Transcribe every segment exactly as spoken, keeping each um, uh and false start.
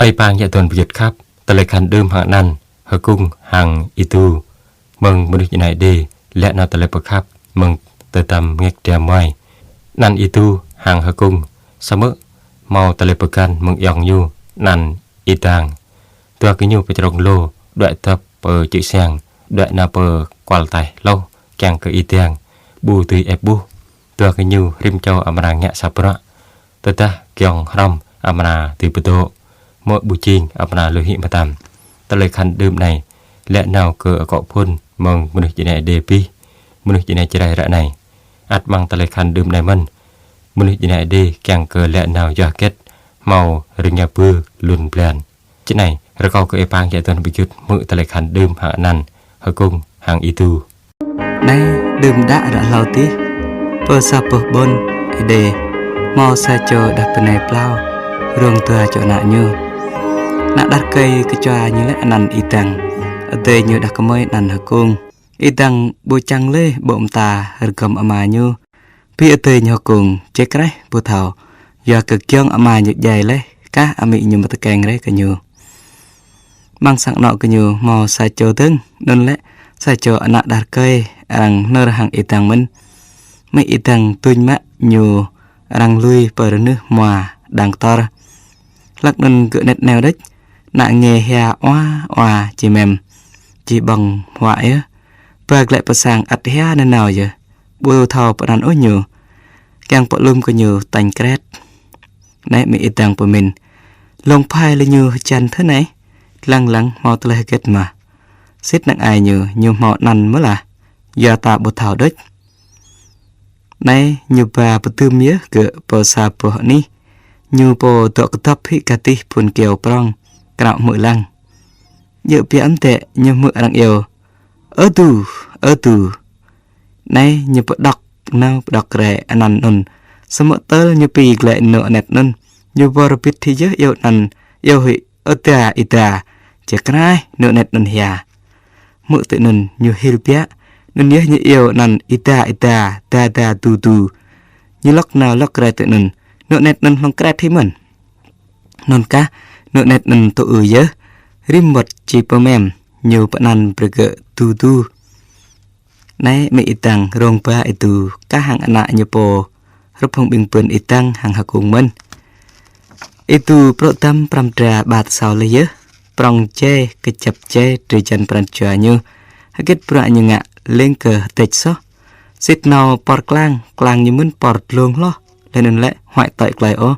Ơi pang yă tuan pơyut khăp, tơlơi khan đưm hăng anăn, H'Kung hăng Y Du. Mơ̆ng mơnuih djuai ania Êđê, lĕ nao tơlơi pơkhăp, mơ̆ng tơdăm ngĕk dra muai. Anăn Y Du hăng H'Kung, samơ̆ hmâo tơlơi pơgăn mơ̆ng ayŏng ñu, anăn Y Dang. Dua gơñu pơčrông lô, đuaĭ dŏp pơ čư̆ siăng, đuaĭ nao pơ kual taih hloh, kiăng kơ Y Dang ƀu dưi ĕp ƀuh. Dua gơñu rĭm čô amra ngă sa bruă. Tơdah giŏng hrŏm amra dưi pơdŏ. Mơ̆ ƀu jing amra lui hĭ mơtam. Tơlơi khan đưm anai, lĕ nao kơ akŏ phŭn mơ̆ng mơnuih djuai ania Êđê abih, mơnuih djuai ania Jrai ră anai. Ăt amăng tơlơi khan đưm anai mơ̆n, mơnuih djuai ania Êđê kiăng kơ lĕ nao yua hơget hmâo rơngiao bư lun blan. Čơ anai, rơkâo kơ ơi pang yă tuan pơyut hmư̆ tơlơi khan đưm hăng anăn, H'Kung hăng Y Du. Anai, đưm đă ră hlâo adih, pơ sa boh ƀôn Êđê, hmâo sa čô đah bơnai plao, rông dua čô ană ñu. Ană đah rơkơi kơčua ñu lĕ anăn Y Dang, adơi ñu đah kơmơi anăn H'Kung. Y Dang ƀu čang lơi ƀô̆ mơta rơgŏm ama ñu. Ƀing adơi ñu H'Kung čê kraih ƀu thâo, yua kơ giŏng ama ñu djai laih, kah amĭ ñu mơ̆ tơkeng rai kơ ñu. Amăng sang anŏ gơñu hmâo sa čô dơ̆ng, anŭn lĕ sa čô ană đah rơkơi arăng hnơr hăng Y Dang mơ̆n. Amĭ Y Dang duñ mă ñu arăng lui pơ rơnưh hmua đang kơtor. Hlăk anŭn gơ̆ anet aneo đôč, ană nge hia oa oa či mem, či ƀơ̆ng huă yơh. Ba glaĭ pơ sang ăt hia nanao yơh, ƀu thâo pơanăn ôh ñu. Kiăng pơalum kơ ñu tañ kret. Anai amĭ Y Dang pơmĭn: Lông phai lĕ ñu hơjăn thơ anai, lăng lăng hmâo tơlơi hơget mơ̆. Sĭt năng ai ñu, ñu hmâo anăn mơ̆ lah, yua ta ƀu thâo đôč. Anai ñu ba pơdưm yơh gơ̆ pơ sa boh anih, ñu pô dŏ kơdŏp hĭ gah dih phŭn kyâo prŏng, krao hmư̆ lăng. Djơ̆ biă mơ̆ dĕ ñu hmư̆ arăng iâu: Ơ Du, ơ Du. Anai ñu pơđŏk nao pơđŏk rai anăn anŭn. Samơ̆ tơl ñu pi glaĭ nao anet anŭn, ñu wơr bĭt hĭ yơh iâu anăn, iâu hĭ: Ơ Da, Y Da. Čê kraih nao anet anŭn hia. Hmư̆ tui anŭn ñu hil biă, anŭn yơh ñu iâu anăn: Y Da, Y Da, Da Da, Du Du. Ñu lŏk nao lŏk rai tui anŭn, nao anet anŭn hlŏng kret hĭ mơ̆n. Anŭn kah nao anet anŭn tŭ ư yơh, rĭm wơ̆t či pơmem, ñu pơanăn brơi gơ̆ Du Du. Anai amĭ Y Dang rông ba Y Du kah hăng ană ñu pô, hrup hăng ƀing bươn Y Dang hăng H'Kung mơ̆n. Y Du prŏ dăm pram dra ƀa tơsâo laih yơh, prŏng jai, kơjăp jai, drơi jăn pran jua ñu. Hơget bruă ñu ngă lêng kơ hơdĕč soh. Sĭt nao pơr klang, klang ñu mơ̆n pơr dlông hloh, laih anŭn lĕ huăi tơ̆i klơi ôh.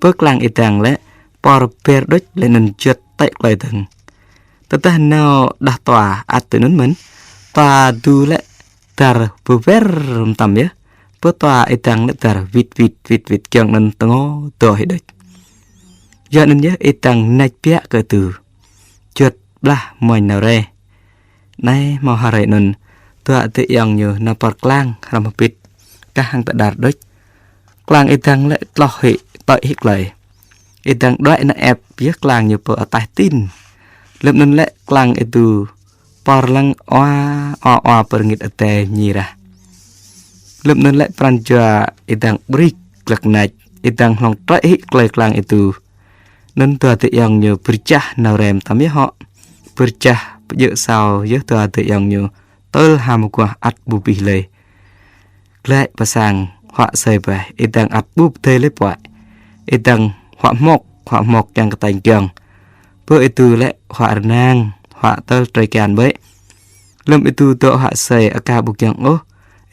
Pơ klang Y Dang lĕ, pơr ber đôč laih anŭn juăt tơ̆i klơi dơ̆ng. Tơdah nao đah tua ăt tui anŭn mơ̆n, tua Du lĕ dar bơ ber mơtam yơh. Pơ tua Y Dang lĕ dar wĭt wĭt wĭt wĭt, giŏng anŭn tơngô dŏ hĭ đôč. Yua anŭn yơh Y Dang nač biă kơ Du. Juăt blah muañ nao rai. Anai hmâo hrơi anŭn, dua adơi ayŏng ñu nao pơr klang hrŏm hơbĭt, kah hăng tơđar đôč. Klang Y Dang lĕ tloh hĭ, tơ̆i hĭ klơi. Y Dang đuaĭ nao ĕp yơh klang ñu pơ ataih tin. Lơ̆m anŭn lĕ klang Y Du pơr lăng oa oa oa pơrngit adai mơñi rah. Lơ̆m anŭn lĕ pran jua Y Dang ƀrĭk glăk nač, Y Dang hlŏng trơi hĭ klơi klang Y Du. Anŭn dua adơi ayŏng ñu pơrčah nao rai mơtam yơh hŏ. Pơrčah pơjơ̆ asâo yơh dua adơi ayŏng ñu, tơl ha mơguah ăt ƀu abih lơi. Glaĭ pơ sang huă asơi bĕ, Y Dang ăt ƀu pơdơi lơi puăi. Y Dang huă hmŏk, huă hmŏk kiăng kơ tañ giŏng. Pơ Y Du lĕ huă rơnang, huă tơl trơi kian bĕ. Lơ̆m Y Du dŏ huă asơi aka ƀu giŏng ôh,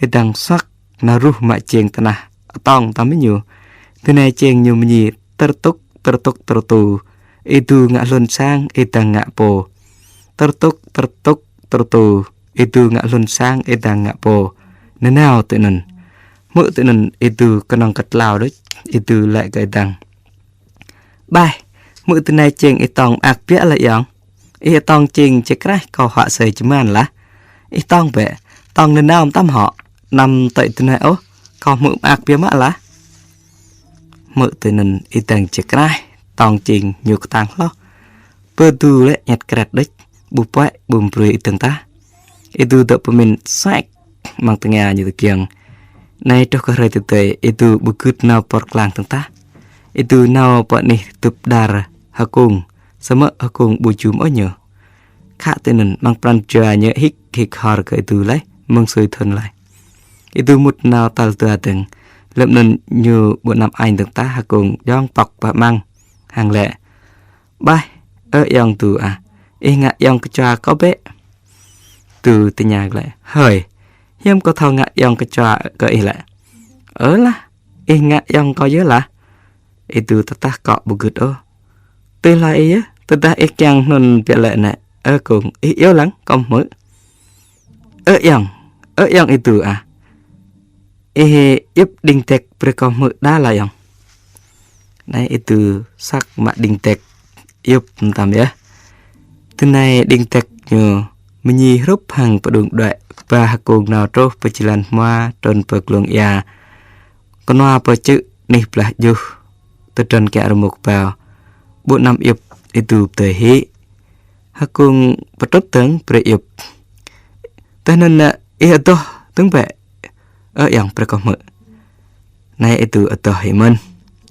Y Dang suăk nao ruh mă čêng tơnah atong tơm ñu. Tơnai čêng ñu mơñi tơr tŭk, tơr tŭk, tơr tu. Y Du ngă hlŭn sang, Y Dang ngă pô. Tơr tŭk, tơr tŭk, tơr tu. Y Du ngă hlŭn sang, Y Dang ngă pô. Nanao tui anŭn. Hmư̆ tui anŭn Y Du kơnơ̆ng kơtlao đôč, Y Du laĭ kơ Y Dang: Ƀaih, hmư̆ tơnai čêng ih tong mơak biă lah ayŏng. Ih tong čêng čơkraih kâo huă asơi čơman lah. Ih tong bĕ, tong nanao mơtam hŏ. Anăm tơ̆i tơnai ôh, kâo hmư̆ mơak biă mă lah. Hmư̆ tui anŭn Y Dang čơkraih, tong čêng ñu kơtang hloh. Pơ Du lĕ ñăt kret đôč, ƀu puăi, ƀu mơbrơi Y Dang tah. Y Du dŏ pơmĭn suăk amăng tơngia ñu tơgiŏng. Anai truh kơ hrơi tơdơi, Y Du ƀu gưt nao pơr klang dơ̆ng tah. Y Du nao pơ anih tŭp đar Hơkung, samơ̆ Hơkung ƀu jum ôh ñu. Khă tui anŭn amăng pran jua ñu hik hik hor kơ Y Du laih, mơ̆ng sui thŭn laih. Y Du mŭt nao tal dua dơ̆ng, lơ̆m anŭn ñu ƀu anăm añ dơ̆ng tah, Hơkung djơ̆ng pŏk bah amăng, hăng laĭ: Ƀaih, ơ ayŏng Du ah, ih ngă ayŏng kơčua kâo bĕ. Du tơña glaĭ: Hơi, hiư̆m kâo thâo ngă ayŏng kơčua kơ ih lĕ? Ơ lah, ih ngă ayŏng kâo yơh lah. Y Du tơtah akŏ ƀu gưt ôh. Tui hluai ih yơh, tơdah ih kiăng hnŭn biă lĕ nĕ, ơ kông, ih iâu lăng kâo hmư̆. Ơ ayŏng, ơ ayŏng Y Du ah, ih iăp đing dĕk brơi kâo hmư̆ đa lah ayŏng. Anai Y Du săk mă đing dĕk iăp mơtam yơh. Tơ anai đing dĕk ñu mơñi hrup hăng pơđung đuaĭ, ba Hơkung nao truh pơ jơlan hmua trŭn pơ glông ia. Kơnua pơ čư̆ anih blah djuh, tơdron kiă rơmô kơbao. Ƀu anăm iăp Y Du pơdơi hĭ. Hơkung pơtrŭt dơ̆ng brơi iăp. Tơdah anŭn nă ih adoh dơ̆ng bĕ, ơ ayŏng, brơi kâo hmư̆. Anai Y Du adoh hĭ mơ̆n.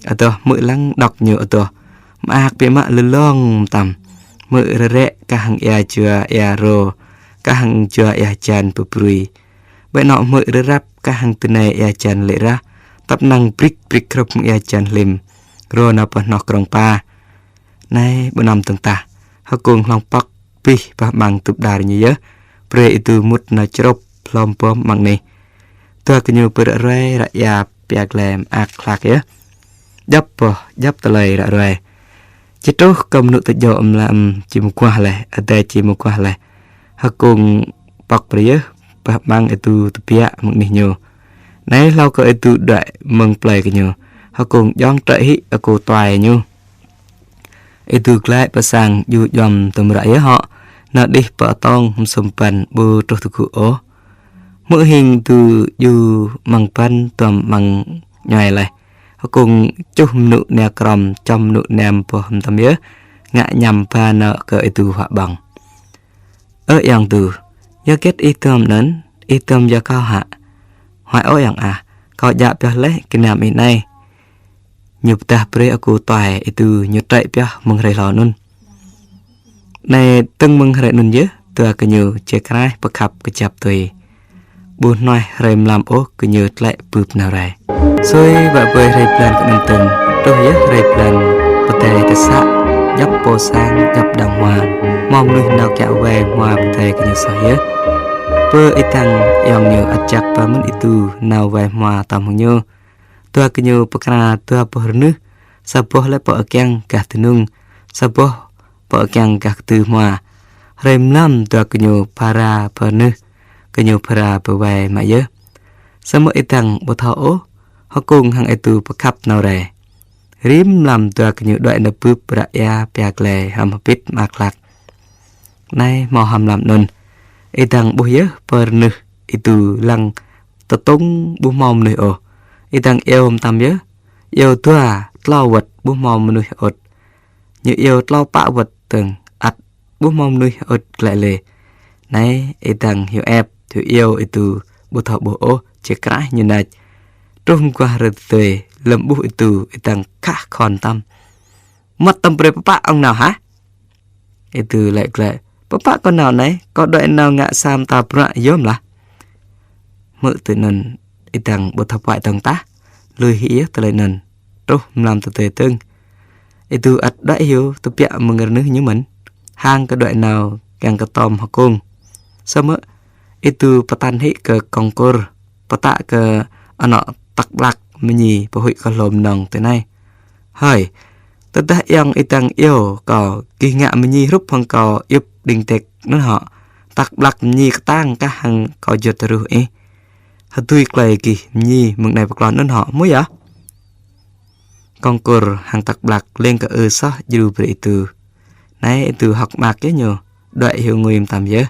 Adoh hmư̆ lăng đŏk ñu adoh. Mơak biă mă lơlong mơtam. Hmư̆ rơrĕ kah hăng ia jua ia rô, kah hăng jua ia hơjan pơbrui. Ƀơi anŏ hmư̆ rơrăp kah hăng tơnai ia hơjan lê̆ rah, tăp năng brik brik krŭp hăng ia hơjan hlĭm, rô nao pơ hnoh krong pa. Anai ƀu anăm dơ̆ng tah, Hơkung hlŏng pŏk abih bah amăng tŭp đar ñu yơh, brơi Y Du mŭt nao črŭp hlom bom amăng anih. Dua gơñu pơră ruai ră ia pia glem mơak hlak yơh. Djŏp boh, djŏp tơlơi ră ruai. Či truh kơ mơnŭ tơjŏ mlam či mơguah laih, adai či mơguah laih. Hơkung pŏk brơi yơh bah amăng Y Du tơbiă mơ̆ng anih ñu. Anai hlâo kơ Y Du đuaĭ mơ̆ng plơi gơñu, Hơkung djơ̆ng trĕ hĭ akŏ tuai ñu. Y Du glaĭ pơ sang djru djuăm tơmră yơh hŏ, nao đih pơ atông mơsum băn ƀu truh tơgŭ ôh. Hmư̆ hing Du djru amăng băn duăm amăng ñuai laih. Hơkung čuh mơnŭ nia krŏm, čŏm mơnŭ niam boh mơtam yơh, ngă ñăm ba nao kơ Y Du huă ƀơ̆ng. Ơ ayŏng Du, yua hơget ih duăm anŭn, ih duăm yua kâo hă? Huăi ơ ayŏng ah, kâo djă pioh laih gơnam ih anai. Ñu pơdah brơi akŏ tuai Y Du ñu trĕ pioh mơ̆ng hrơi hlâo anŭn. Anai dơ̆ng mơ̆ng hrơi anŭn yơh, dua gơñu či kraih pơkhăp kơjăp tui. Ƀu hnuaih hrơi mlam ôh gơñu tlĕ bưp nao rai. Sui wă ƀơi hrơi blan kơnơ̆ng dơ̆ng, truh yơh hrơi blan pơdai tơsă, djŏp pô sang, djŏp đang hmua. Hmâo mơnuih nao kiă wai hmua pơdai gơñu soh yơh. Pơ Y Dăng ayŏng ñu ăt jak ba mơ̆n Y Du nao wai hmua tơm hăng ñu. Dua gơñu pơkra dua boh rơnưh, sa boh lĕ pơ akiăng gah dơnung, sa boh pơ akiăng gah kơdư hmua. Hrơi mlam dua gơñu phara pơ rơnưh, gơñu phara pơ wai mă yơh. Samơ̆ Y Dăng ƀu thâo ôh, Hơkung hăng Y Du pơkhăp nao rai. Rĭm mlam dua gơñu đuaĭ nao bưp ră ia pia glai hrăm hơbĭt mơak hlak. Anai hmâo hăm mlam anŭn, Y Dăng ƀuh yơh pơ rơnưh Y Du lăng tơtŭng ƀu hmâo mơnuih ôh. Y Dăng iâu mơtam yơh, iâu dua tlâo wơ̆t ƀu hmâo mơnuih ôt. Ñu iâu tlâo pă wơ̆t dơ̆ng ăt ƀu hmâo mơnuih ôt glaĭ lĕ. Anai Y Dăng hyu ĕp, hyu iâu Y Du ƀu thâo ƀuh ôh, či kraih ñu nač. Truh mơguah hrơi tơdơi, lơ̆m ƀuh Y Du, Y Dăng khah khŏn mơtam. Mơ̆t tơm brơi pơpă ŏng nao hă? Y Du laĭ glaĭ: Pơpă kâo nao anai, kâo đuaĭ nao ngă sa mơta bruă yôm lah. Hmư̆ tui anŭn Y Dăng ƀu thâo puaĭ dơ̆ng tah, lui hĭ yơh tơlơi anŭn. Truh mlam tơdơi dơ̆ng, Y Du ăt đuaĭ hyu tơbiă mơ̆ng rơnưh ñu mơ̆n, hăng kơ đuaĭ nao kiăng kơ tŏm Hơkung. Samơ̆ Y Du pơtăn hĭ kơ Kông Kur, pơtă kơ anŏ Tăk Blăk mơñi pơhuĭ kơ hlô mơnơ̆ng tui anai: Hơi, tơdah ayŏng Y Dăng iâu kâo gih ngă mơñi hrup hăng kâo iăp đing dĕk anŭn hŏ, Tăk Blăk mơñi kơtang kah hăng kâo juăt ruh ih. Hơdui klơi gih mơñi mơ̆ng anai pơklŏn anŭn hŏ, hmư̆ yơh. Kông Kur hăng Tăk Blăk lêng kơ ư soh djru brơi Y Du. Anai Y Du hơ̆k mơak yơh ñu, đuaĭ hyu ngui mơtam yơh.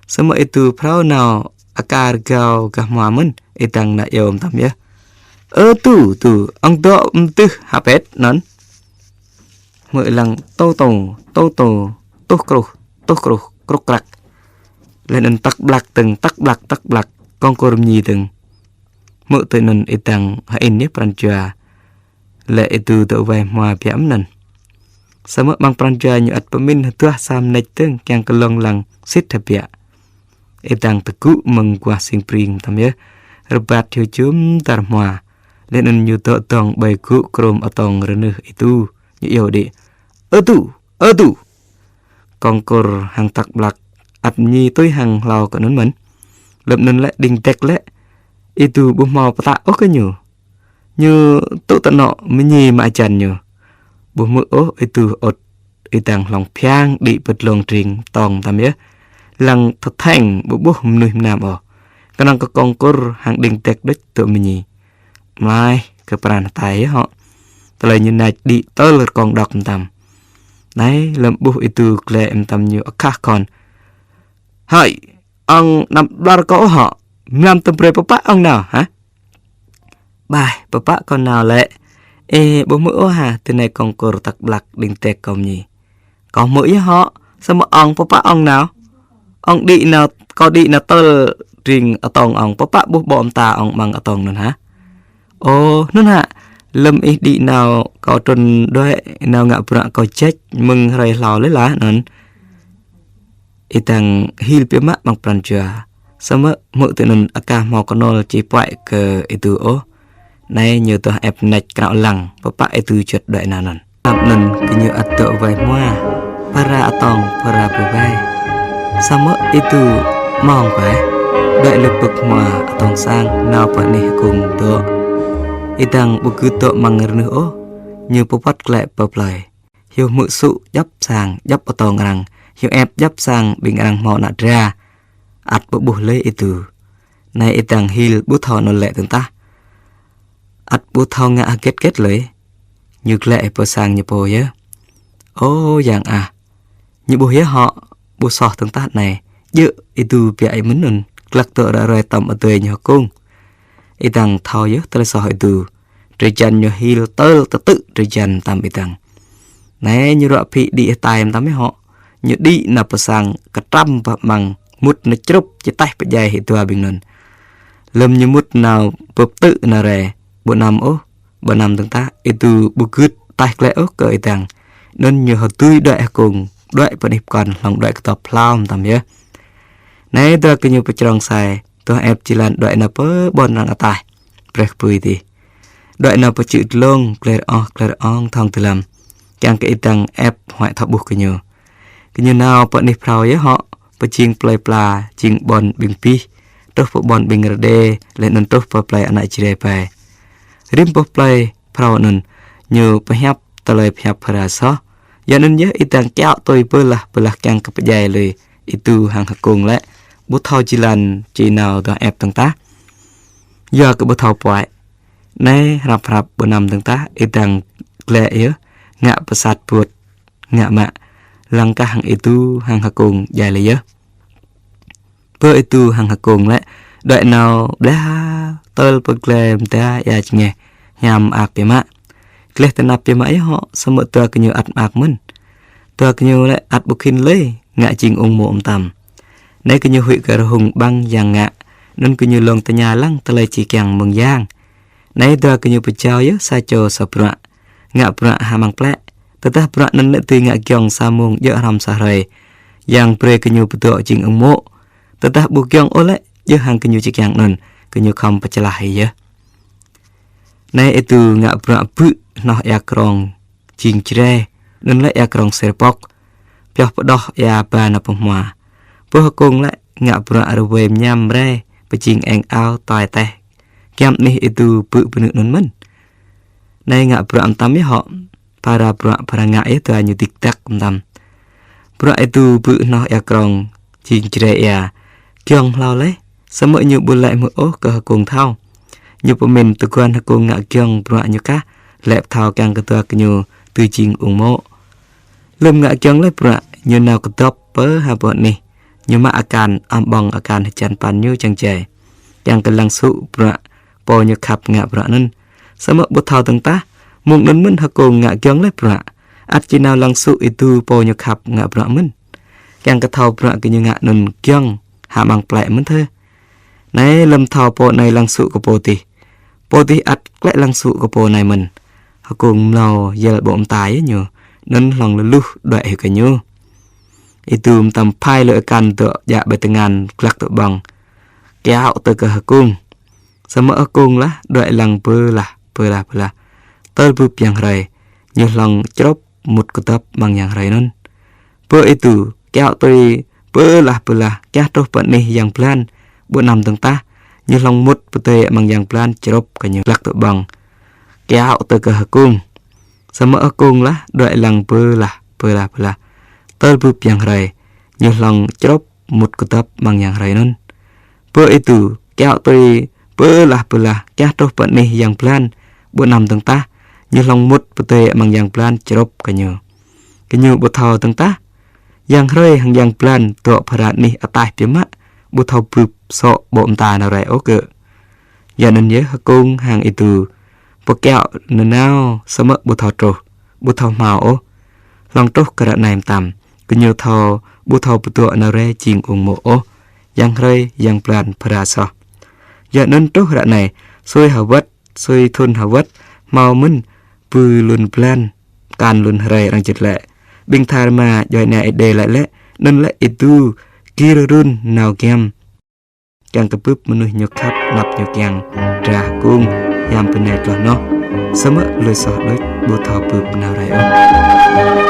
Samơ̆ Y Du phrâo nao aka rơgao gah hmua mơ̆n, Y Dăng nao iâu mơtam yơh: Ơ Du, Du, ŏng dŏ mơdưh hơbĭt anŭn. Hmư̆ lăng tô tô, tô tô, tuh kruh, tuh kruh, krŭk krăk. Laih anŭn Tăk Blăk dơ̆ng, Tăk Blăk, Tăk Blăk, Kông Kur mơñi dơ̆ng. Hmư̆ tui anŭn Y Dăng hơĭn yơh pran jua. Lĕ Y Du dŏ wai hmua biă mơ̆n anŭn. Samơ̆ amăng pran jua ñu ăt pơmĭn hơduah sa mơneč dơ̆ng kiăng kơ lông lăng sĭt hơbiă. Ih dang tơgŭ mơ̆ng guah sing pring mơtam yơh. Rơbat hyu jum dar hmua. Laih anŭn ñu dŏ dŏng ƀơi gŭ krôm atông rơnưh Ih Du. Ñu iâu đĭ: "Ơ Du! Ơ Du!" Kông Kur hăng Tăk Ƀlăk ăt mơñi tui hăng hlâo kơ anŭn mơ̆n. Lơ̆m anŭn lĕ Đing Dek lĕ, Ih Du ƀu hmâo pơtă ôh kơ ñu. Ñu tŭ tơnŏ mơñi mă hơjăn ñu. Ƀu hmư̆ ôh Ih Du ôt, Ih dang hlŏng phiang đĭ pơ dlông tring tông mơtam yơh. Lăng thơtheng ƀu ƀuh mơnuih mơnam ôh. Kơnơ̆ng kơ Kông Kur hăng Đing Dek đôč dŏ mơñi. Mlai kơ pran hơtai yơh hŏ. Tơlơi ñu nač đĭ tơl rơkông đŏk mơtam. Anai lơ̆m ƀuh Ih Du glĕ mơtam ñu akah kon: "Hơi, ŏng anăm ƀlŏr kâo ôh hŏ, mlam tơm brơi pơpă ŏng nao hă?" "Ƀai, pơpă kâo nao lĕ. Ê, ƀu hmư̆ ôh hă, tơ anai Kông Kur, Tăk Ƀlăk, Đing Dek kâo mơñi." "Kâo hmư̆ yơh hŏ, samơ̆ ŏng pơpă ŏng nao? Ŏng đĭ nao, kâo đĭ nao tơl tring atông ŏng, pơpă ƀuh ƀô̆ mơta ŏng amăng atông anŭn hă?" "Ơ, anŭn hă, lơ̆m ih đĭ nao kâo trŭn đuaĭ nao ngă bruă kâo ječ mơ̆ng hrơi hlâo lĕ lah anŭn." Ih dang hil biă mă amăng pran jua. Samơ̆ hmư̆ tui anŭn aka hmâo kơnôl či puaĭ kơ Ih Du ôh. Anai ñu tuah ĕp nač krao lăng, pơpă Ih Du juăt đuaĭ nao anŭn. Tơl anŭn gơñu ăt dŏ wai hmua, phara atông, phara pơwai. Samơ̆ Ih Du mơ̆ng wai, đuaĭ lơ̆p pơ̆k hmua atông sang, nao pơ anih H'Kung dŏ. Ih dang ƀu gưt dŏ amăng rơnưh ôh, ñu pơwăt glĕ pơ plơi. Hyu hmư̆ sŭ djŏp sang, djŏp atông arăng, hyu ĕp djŏp sang ƀing arăng hmâo ană dra, ăt ƀu ƀuh lơi Ih Du. Anai Ih dang hil ƀu thâo nao lĕ tơ̆ng tah. Ăt ƀu thâo ngă hơget-get lơi. Ñu glĕ pơ sang ñu pô yơh. Ơ yang ah. Ñu ƀuh yơh hŏ, ƀu soh tơ̆ng tah anai. Djơ̆ Ih Du biă ih mơ̆n anŭn, glăk dŏ ră ruai tơm adơi ñu H'Kung. Ih dang thâo yơh tơlơi soh Ih Du. Drơi jan ñu hil tơl tơtư̆ drơi jan mơtam Ih dang. Anai ñu ruă phĭ đĭ hơtai mơtam yơh hŏ. Ñu đĭ nao pơ sang kơtrăm pơ amăng mŭt nao črŭp či taih pơdjai hĭ dua ƀing anŭn. Lơ̆m ñu mŭt nao bưp tư̆ nao rai, ƀu anăm ôh, ƀu anăm tơ̆ng tah, Ih Du ƀu gưt taih glĕ ôh kơ Ih dang. Anŭn ñu hơdui đuaĭ H'Kung, đuaĭ pơ anih pơkŏn hlŏng đuaĭ kơdŏp hlao mơtam yơh. Anai dua gơñu pơčrông sai, tuah ĕp jơlan đuaĭ nao pơ ƀôn arăng ataih. Brơi kơpui dih. Đuaĭ nao pơ čư̆ dlông, glĕr ŏh, glĕr ŏng, thŏng dơlăm. Kiăng kơ Ih dang ĕp huaĭ thâo ƀuh gơñu. Gơñu nao pơ anih phrâo yơh hŏ, pơ jing plơi pla, jing ƀôn ƀing bih, truh pơ ƀôn ƀing rơđê, laih anŭn truh pơ plơi ană Jrai ƀai. Rĭm boh plơi phrâo anŭn, ñu pơhiăp tơlơi pơhiăp phara soh. Yua anŭn yơh Ih dang kiaŏ tui bơlah bơlah kiăng kơ pơdjai lui Ih Du hăng H'Kung lĕ, ƀu thâo jơlan či nao tuah ĕp tơ̆ng tah. Yua kơ ƀu thâo puaĭ. Anai hrăp hrăp ƀu anăm tơ̆ng tah, Ih dang glĕ yơh, ngă pơsat pŭt, ngă mă, lăng kah hăng Ih Du hăng H'Kung djai lơi yơh. Pơ Ih Du hăng H'Kung lĕ, đuaĭ nao ƀlĕ tơl pơ glai mơda ia čơngeh, hiam mơak biă mă. Gleh tơnap biă mă yơh hŏ, samơ̆ dua gơñu ăt mơak mơ̆n. Dua gơñu lĕ ăt ƀu khĭn lơi, ngă jing ung mô̆ mơtam. Anai gơñu huĭ kơ rơhung ƀăng yang ngă, anŭn gơñu lông tơña lăng tơlơi či kiăng mơ̆ng yang. Anai dua gơñu pơjao yơh sa čô sa bruă. Ngă bruă hơmăng plĕ. Tơdah bruă anŭn lĕ dưi ngă giŏng sa mông djơ̆ hrŏm sa hrơi. Yang brơi gơñu pơdŏ jing ung mô̆. Tơdah ƀu giŏng ôh lĕ, djơ̆ hăng gơñu či kiăng anŭn, gơñu khŏm pơčơlah hĭ yơh. Anai Ih Du ngă bruă bư̆ hnoh ia krong jing Jrai, anŭn lĕ ia krong Sêr Pŏk. Pioh pơđoh ia ba nao pơ hmua. Pơ H'Kung lĕ ngă bruă rơwơi mơñam mrai, pơjing eng ao, tuai teh. Giăm anih Ih Du bư̆ pơnư̆ anŭn mơ̆n. Anai ngă bruă mơtam yơh hŏ. Phara bruă phara ngă yơh dua ñu dik dak mơtam. Bruă Ih Du bư̆ hnoh ia krong jing Jrai ia. Giŏng hlâo laih, samơ̆ ñu ƀu laĭ hmư̆ ôh kơ H'Kung thâo. Ñu pơmĭn tơguan H'Kung ngă giŏng bruă ñu kah, laĭ pơthâo kiăng kơ dua gơñu dưi jing ung mô̆. Lơ̆m ngă giŏng laih bruă, ñu nao kơdŏp pơ ha boh anih. Ñu mă akan, ăm ƀơ̆ng akan hơjăn păn ñu čang jai. Kiăng kơ lăng sŭ bruă pô ñu khăp ngă bruă anŭn. Samơ̆ ƀu thâo tơ̆ng tah, mông anŭn mơ̆n H'Kung ngă giŏng laih bruă. Ăt či nao lăng sŭ Ih Du pô ñu khăp ngă bruă mơ̆n. Kiăng kơ thâo bruă gơñu ngă anŭn giŏng hơmăng plĕ mơ̆n thơ. Anai lơ̆m thâo pô anai lăng sŭ kơ pô dih. Pô dih ăt klĕ lăng sŭ kơ pô anai mơ̆n. H'Kung mlâo yăl ƀô̆ mơta yơh ñu. anŭn hlŏng lơluh đuaĭ hĭ kơ ñu. Êdu mơtam phai lui akan dŏ djă ƀơi tơngan glăk tơ ƀơ̆ng, kiaŏ tui kơ H'Kung. Samơ̆ H'Kung lah đuaĭ lăng pơlah pơlah pơlah. Tơl bưp yang hrơi, ñu hlŏng črŏp mŭt kơdŏp amăng yang hrơi anŭn. Bơ Êdu kiaŏ tui pơlah pơlah kiaŏ truh pơ anih yang blan, ƀu anăm dơ̆ng tah, ñu hlŏng mŭt pơdơi amăng yang blan črŏp kơ ñu glăk tơ ƀơ̆ng, kiaŏ tui kơ H'Kung. Samơ̆ H'Kung lah đuaĭ lăng pơlah pơlah pơlah. Tơl bưp yang hrơi, ñu hlŏng črŏp mŭt kơdŏp amăng yang hrơi anŭn. Bơ Êdu kiaŏ tui pơlah pơlah kiaŏ truh pơ anih yang blan, ƀu anăm dơ̆ng tah, ñu hlŏng mŭt pơdơi amăng yang blan črŏp kơ ñu. Kơ ñu ƀu thâo dơ̆ng tah, yang hrơi hăng yang blan dŏ phara anih ataih biă mă, ƀu thâo bưp sŏ ƀô̆ mơta nao rai ôh gơ̆. Yua anŭn yơh H'Kung hăng Êdu pơkiaŏ nanao samơ̆ ƀu thâo truh, ƀu thâo hmâo ôh. Hlŏng truh kơ ră anai mơtam, kơ ñu thâo ƀu thâo pơdŏ nao rai jing ung mô̆ ôh, yang hrơi yang blan phara soh. Yua anŭn truh ră anai, sui hơwơ̆t, sui thŭn hơwơ̆t, hmâo mơ̆n bơ lun blan, akan lun hrơi arăng čih laĭ. Ƀing tha rơma djuai ania Êđê laĭ lĕ, anŭn lĕ Êdu gir run nao giăm, kiăng kơ bưp mơnuih ñu khăp, anăp ñu kiăng, dra H'Kung hiam bơnai tloh noh. Samơ̆ lui soh đôč, ƀu thâo bưp nao rai ôh.